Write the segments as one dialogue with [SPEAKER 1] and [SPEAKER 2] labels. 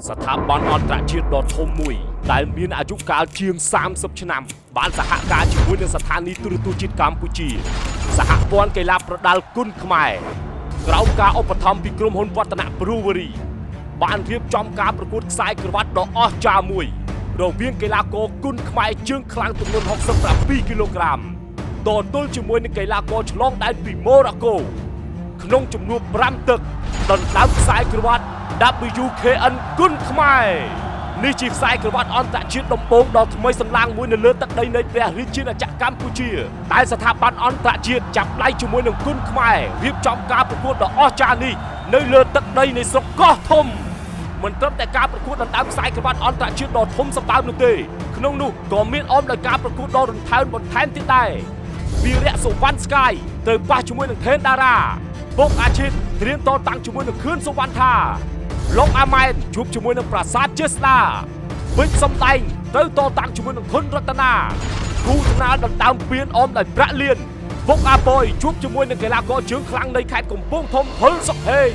[SPEAKER 1] ស្ថាប័នអន្តរជាតិដ៏ធំមួយដែលមានអាយុកាលជាង30ឆ្នាំ បានសហការជាមួយនឹងស្ថានីយទូរទស្សន៍ជាតិកម្ពុជា សហព័ន្ធកីឡាប្រដាល់គុនខ្មែរក្រោមការឧបត្ថម្ភពីក្រុមហ៊ុនវឌ្ឍនៈ Brewery បានរៀបចំការប្រកួតខ្សែក្រវ៉ាត់ដ៏អស្ចារ្យមួយ រវាងកីឡាករគុនខ្មែរជើងខ្លាំងទម្ងន់67គីឡូក្រាមតទល់ជាមួយនឹងកីឡាករឆ្លងដែនពីម៉ូរ៉ាកូ ក្នុងចំនួន5ទឹកដណ្ដើមខ្សែក្រវ៉ាត់ WKN គុនខ្មែរនេះជាខ្សែក្រវ៉ាត់អន្តរជាតិដំបូងដ៏ថ្មីសន្លាងមួយនៅលើទឹកដីនៃព្រះរាជាណាចក្រកម្ពុជាដែលស្ថាប័នអន្តរជាតិចាប់ដៃជាមួយនឹងគុនខ្មែររៀបចំការប្រកួតដ៏អស្ចារ្យនេះនៅលើទឹកដីនៃស្រុកកោះធំ មិនត្រឹមតែការប្រកួតដណ្ដើមខ្សែក្រវ៉ាត់អន្តរជាតិដ៏ធំសម្បើមនោះទេក្នុងនោះក៏មានអមដោយការប្រកួតដ៏រន្ថើនបន្ថែមទៀតដែរវីរៈសុវណ្ណស្កាយត្រូវប៉ះជាមួយនឹងថេនតារាពុកអាឈិតត្រៀមតតាំងជាមួយនឹងខឿនសុវណ្ណថាឡុងអាម៉ែនជួបជាមួយនឹងប្រាសាទចេស្តាវិជ្ជសំដែងត្រូវតតាំងជាមួយនឹងធុនរតនាគូថ្នាលដណ្ដើមពៀនអមដោយប្រាក់លៀនពុកអាប៉យជួបជាមួយនឹងកីឡាករជើងខ្លាំងនៃខេត្តកំពង់ធំហុលសុកហេង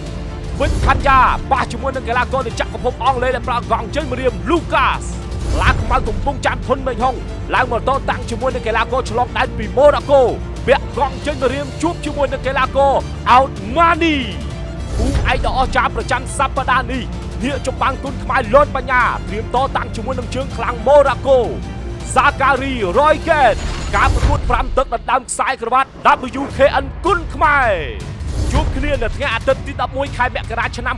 [SPEAKER 1] វិជ្ជផាន់យ៉ាប៉ះជាមួយនឹងកីឡាករនៃចក្រភពអង់គ្លេសដែលប្រើកង់ជើងម្រាមលូកាសឡាខ្មៅកំពុងចាំធុនមេងហុងឡើងមកតតាំងជាមួយនឹងកីឡាករឆ្លងដែនពីម៉ូរ៉ាកូពាក់កង់ជើងម្រាមជួបជាមួយនឹងកីឡាករអោតម៉ានីគូឯកដ៏អស្ចារ្យប្រចាំសប្តាហ៍នេះនាកចម្បាំងគុនខ្មែរលនបញ្ញាត្រៀមតតាំងជាមួយនឹងជើងខ្លាំងម៉ូរ៉ាកូសាការីរ៉យកេតការប្រកួត5ទឹកដណ្ដើមខ្សែក្រវ៉ាត់ WKN គុនខ្មែរ ជួបគ្នានៅថ្ងៃអាទិត្យទី11ខែមករាឆ្នាំ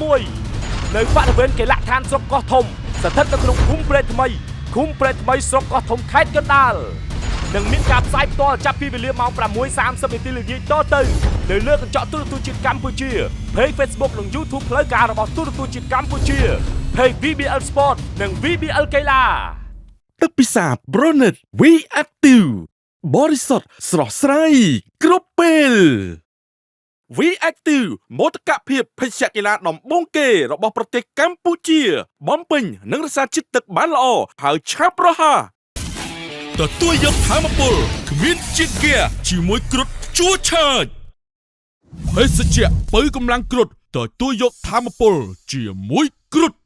[SPEAKER 1] 2026នៅបរិវេណកីឡដ្ឋានស្រុកកោះធំស្ថិតនៅក្នុងភូមិព្រែកថ្មីឃុំព្រែកថ្មីស្រុកកោះធំខេត្តកណ្ដាលនឹងមានការផ្សាយផ្ទាល់ចាប់ពីវេលាម៉ោង6:30នាទីល្ងាចតទៅនៅលើកញ្ចក់ទូរទស្សន៍ជាតិកម្ពុជា Page Facebook និង YouTube ផ្លូវការរបស់ទូរទស្សន៍ជាតិកម្ពុជា Page VBL Sport និង VBL កីឡា
[SPEAKER 2] ទឹកពិសា Bronet V Active បរិសុទ្ធស្រស់ស្រាយគ្រប់ពេល V Active មោទកភាពភេសជ្ជៈកីឡាដំបូងគេរបស់ប្រទេសកម្ពុជា បំពេញនិងរក្សាជាតិទឹកបានល្អហើយឆាប់រហ័សទទួលយកធម៌ពលគ្មានជាតិហ្គាជាមួយគ្រុឌជួឆើចភេសជ្ជៈបើកម្លាំងគ្រុឌទទួលយកធម៌ពលជាមួយគ្រុឌ។